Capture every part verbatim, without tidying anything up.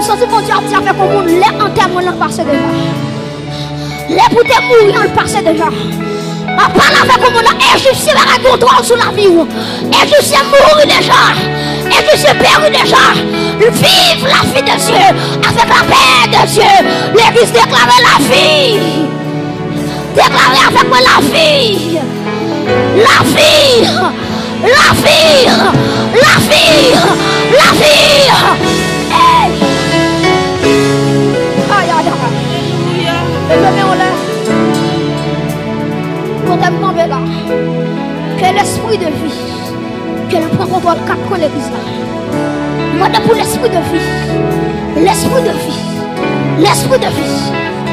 Santi Bondye ap di avèk yon moun, lè antèman an pase deja. Lè pou te mouri an pase deja. M ap pale avèk yon moun la, Ejipsyen pa gen kontwòl sou lavi w. Ejipsyen mouri deja. Ejipsyen peri deja. Vive la vie de Dieu avec la paix de Dieu. Legliz deklare lavi. Deklare avèk mwen lavi. Lavi. Lavi. Lavi. Lavi. Hey. Ay, ay, ay. Leve men w anlè. Kote m tonbe la. Ke lespri de vi. Ke l pran kontwòl kat kwen legliz la. Mande pou lespri de vi. Lespri de vi. Lespri de vi.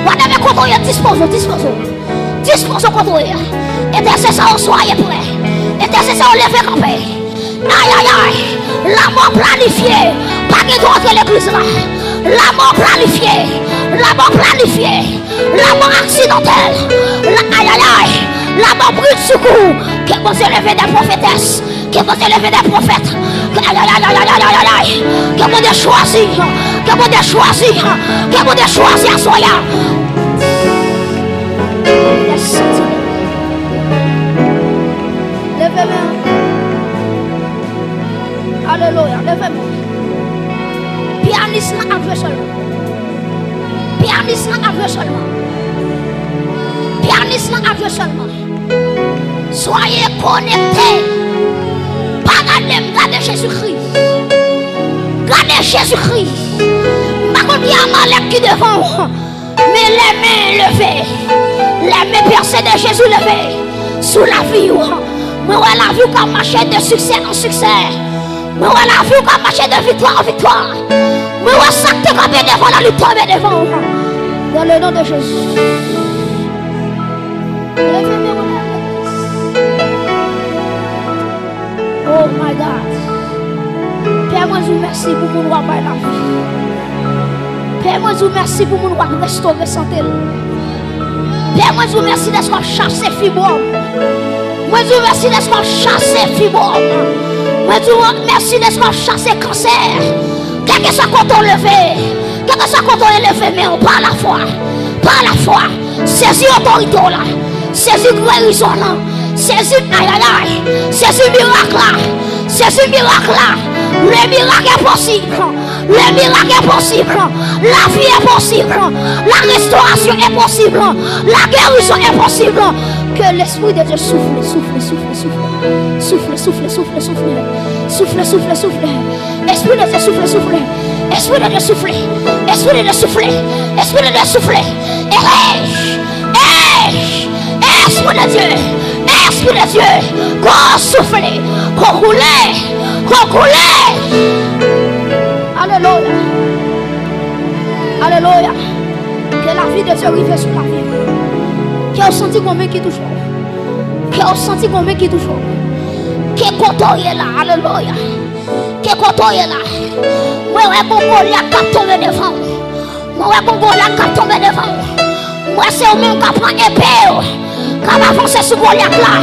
Whatever kote w ye, dispoze w, dispoze w. Dispoze w kote w ye. Entèsesè yo, soyez prêts. Entèsesè yo, leve kanpe. Ay, ay, ay. Lanmò planifye pa gen dwa antre legliz la. Lanmò planifye. Lanmò planifye. Lanmò aksidantèl. La, ay, ay, ay. Lanmò bridsoukou. Ke Bondye leve de pwofetès. Ke Bondye leve de pwofèt. Ke, ay, ay, ay. Ke Bondye chwazi. Ke Bondye chwazi. Ke Bondye chwazi aswè a. Leve men. Alelouya. Leve men. Pyanis lan ap jwe sèlman. Pyanis lan ap jwe sèlman. Pyanis lan ap jwe sèlman. Soyez connectés. Pa gade m, gade Jezikri. Gade Jezikri. M pa konn ki Amalèk ki devan w. Men lèmen leve, lèmen pèse de Jezi leve sou lavi w. Mwen wè lavi w k ap mache de siksè an siksè. Mwen wè lavi w k ap mache de viktwa an viktwa. Mwen wè sa k te kanpe devan w la, li tonbe devan w. Dans le nom de Jésus. Leve men w nan legliz. Oh my God. Pè, mwen di w mèsi pou moun w ap bay lavi. Pè, mwen di w mèsi pou moun w ap restore sante l. Pè, mwen di w mèsi dèske w ap chase fibwòm. Mwen di w mèsi dèske w ap chase fibwòm. Mwen di w mèsi dèske w ap chase kansè. Kèlkeswa kote w leve, kèlkeswa kote w leve men w, pa lafwa, pa lafwa. Sezi otorite w la. Sezi gerizon lan. Sezi, ay, ay, ay. Sezi mirak la. Sezi mirak la. Le miracle est possible. Le miracle est possible. La vie est possible. La restauration est possible. La guérison est possible. Que l'Esprit de Dieu souffle, souffle, souffle, souffle. Souffle, souffle, souffle, souffle. Souffle, souffle, souffle. Espri de Dye soufle, soufle. Espri de Dye soufle. Espri de Dye soufle. Espri de Dye soufle. Ey! Ey! Espri de Dye. Espri de Dye. Ko soufle. Ko koule. Ko koule. Alelouya. Alelouya. Ke lavi de Dye rive sou lavi w. Ke w santi gon men ki touche w. Ke w santi gon men ki touche w. Ke kote w ye la. Alelouya. Ke kote w ye la. Mwen wè gon Golyat k ap tonbe devan w. Mwen wè gon Golyat k ap tonbe devan w. Mwen wè se ou menm k ap pran epe w, k ap avanse sou Golyat la.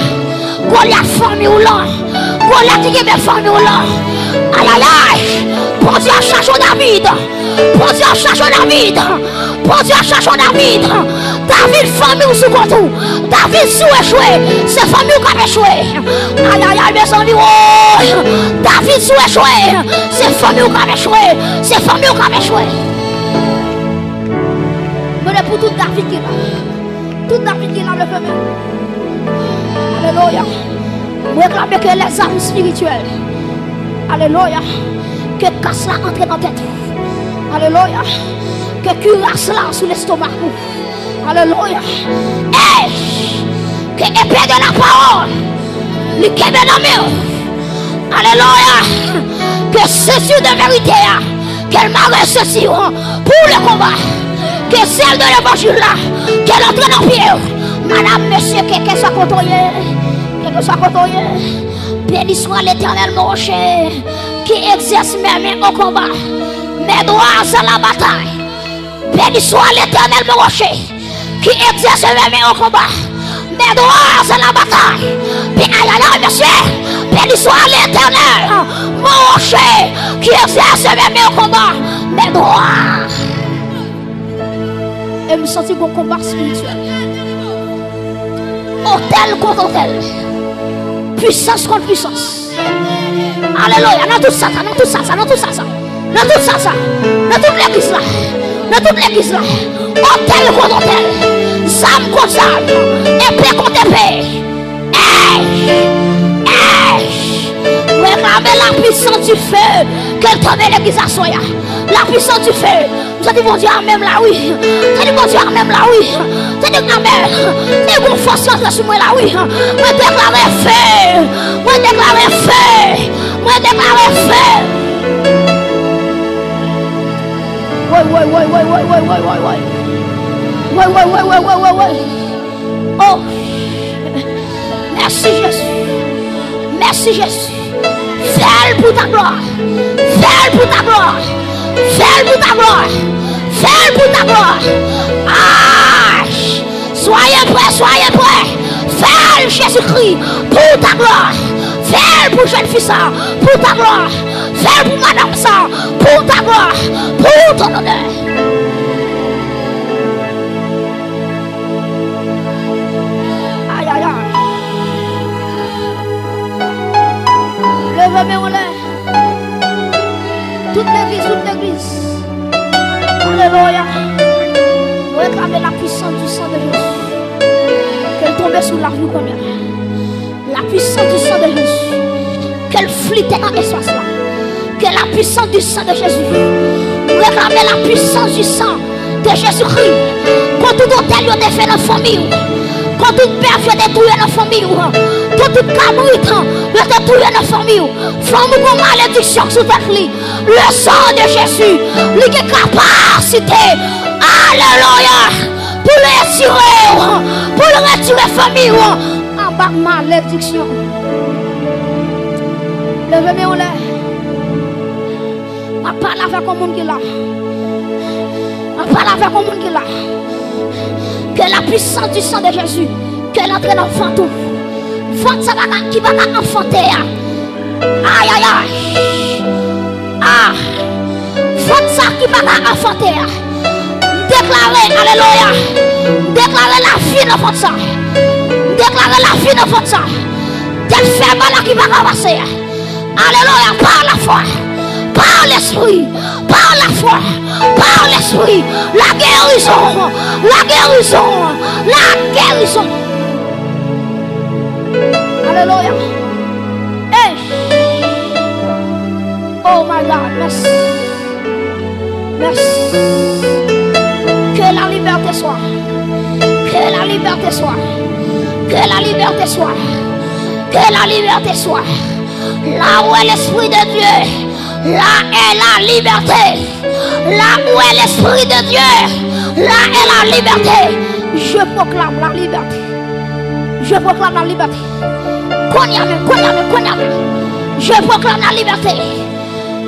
Golyat fanmi w lan. Golyat ki kenbe fanmi w lan. Ayayay. Bondye ap chache w, David. Bondye ap chache w, David. Bondye ap chache w, David. David, fanmi w sou kont ou. David, si w echwe, se fanmi w k ap echwe. Ayayay, mezanmi, woy. David, si w echwe, se fanmi w k ap echwe. Se fanmi w k ap echwe. Mwen, pou tout David ki la. Tout David ki la, leve men. Alelouya. Mwen reklame ke lèzam espirityèl. Alelouya. Ke kas la antre nan tèt ou. Alelouya. Ke kiras la sou lestomak ou. Alelouya. Ey! Ke epe de la pawòl li kenbe nan men w. Alelouya. Ke senti de verite a. Ke l mare senti w pou le konba. Ke zèl de levanjil la, ke l antre nan pye w. Madanm, mesye, kèlkeswa kote w ye, kèlkeswa kote w ye. Beni swa Letènèl, mon rocher, qui exerce mes mains au combat, mes doigts à la bataille. Beni swa Letènèl, mon rocher, qui exerce mes mains au combat, mes doigts à la bataille. Pe-, ayayay, mesye, beni swa Letènèl, mon rocher, qui exerce mes mains au combat. Mèt dwa! E m santi gon konba espirityèl. Otèl kont otèl. Pwisans kont pwisans. Alelouya. Nan tout sa, sa, nan tout sa, sa, nan tout sa, sa. Nan tout sa, sa. Nan tout legliz la. Nan tout legliz la. Otèl kont otèl. Zam kont zam. Epe kont epe. Ey! Ey! Mwen reklame la puissance du feu ke l tonbe legliz aswè a. La puissance du feu. M santi Bondye a menm la wi. Santi Bondye a menm la wi. Santi amèn. Santi gon fòs ki antre sou mwen la wi. Mwen deklare feu. Mwen deklare feu. Mwen deklare feu. Woy, woy, woy, woy. Woy, woy, woy, woy, woy, woy. Woy, woy, woy, woy, woy, woy, woy. Oh! Mèsi Jezi. Mèsi Jezi. Fè l pou ta glwa. Fè l pou ta glwa. Fè l pou ta glwa. Fè l pou ta glwa. Ah! Soyez prêts, soyez prêts. Fè l Jezikri pou ta glwa. Fè l pou jèn fi sa pou ta glwa. Fè l pou madanm sa pou ta glwa. Pou ton onè. Ay, ay, ay. Leve men w anlè. Tout legliz, tout legliz. Alelouya. Nou reklame la puissance du sang de Jésus. Ke l tonbe sou lavi w kounye a. La puissance du sang de Jésus. Ke l flite nan espas la. Que la puissance du sang de Jésus. Mwen reklame la puissance du sang de Jésus-Christ. Kont tout otèl yo te fè nan fanmi w. Kont tout bèf yo te touye nan fanmi w. Kont tout kabrit yo te touye nan fanmi w. Fanm ou gon malediksyon sou tèt li. Le sang de Jésus, li gen kapasite. Alelouya. Pou l retire w. Pou l retire fanmi w. Anba malediksyon. Leve men w anlè. M ap pale avèk yon moun ki la. M ap pale avèk yon moun ki la. Que la puissance du sang de Jésus, ke l antre nan vant ou. Vant sa pa ka, ki pa ka anfante a. Ay, ay, ay. Ah. Vant sa ki pa ka anfante a. M deklare, alelouya. M deklare lavi nan vant sa. M deklare lavi nan vant sa. Tèt fè mal la ki pa ka pase a. Alelouya, par la foi, par l'esprit, par la foi, par l'esprit, la guérison, la guérison, la guérison. Alelouya. Hey. Oh my God, merci. Merci. Que la liberté soit. Que la liberté soit. Que la liberté soit. Que la liberté soit. Là où est l'Esprit de Dieu, là est la liberté. Là où est l'Esprit de Dieu, là est la liberté. Je proclame la liberté. Je proclame la liberté. Kounye a menm, kounye a menm, kounye a menm. Je proclame la liberté.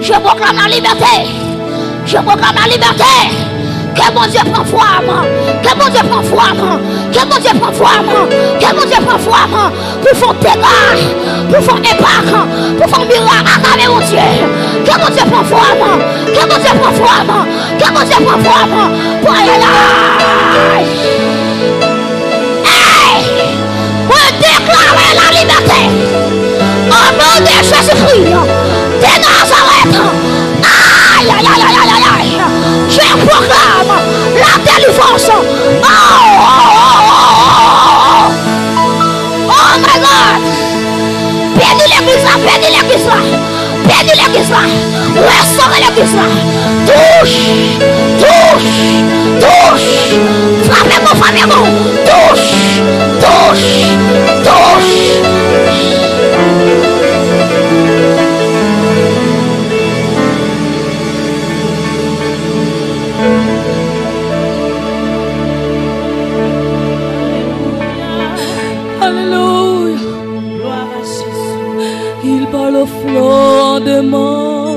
Je proclame la liberté. Je proclame la liberté. Ke Bondye pran fwa m. Ke Bondye pran fwa m. Ke Bondye pran fwa m. Ke Bondye pran fwa m. Pou fè dega. Pou fè enpak. Pou fè mirak. Aklame Bondye. Ke Bondye pran fwa m. Ke Bondye pran fwa m. Ke Bondye pran fwa m. Pou ayayay. Hey! Mwen deklare la libète. O non de Jezikri de Nazarèt. Ay, ay, ay, ay, ay, ay, ay. Je proclame la délivrance. Oh, oh, oh, oh, oh, oh. Oh my God. Beni legliz la, beni legliz la. Beni legliz la. Restore legliz la. Touche, touche, touche. Frape bon, frape bon. Touche, touche, touche. Alelouya. Gloire à Jésus. Il parle au flanc de mon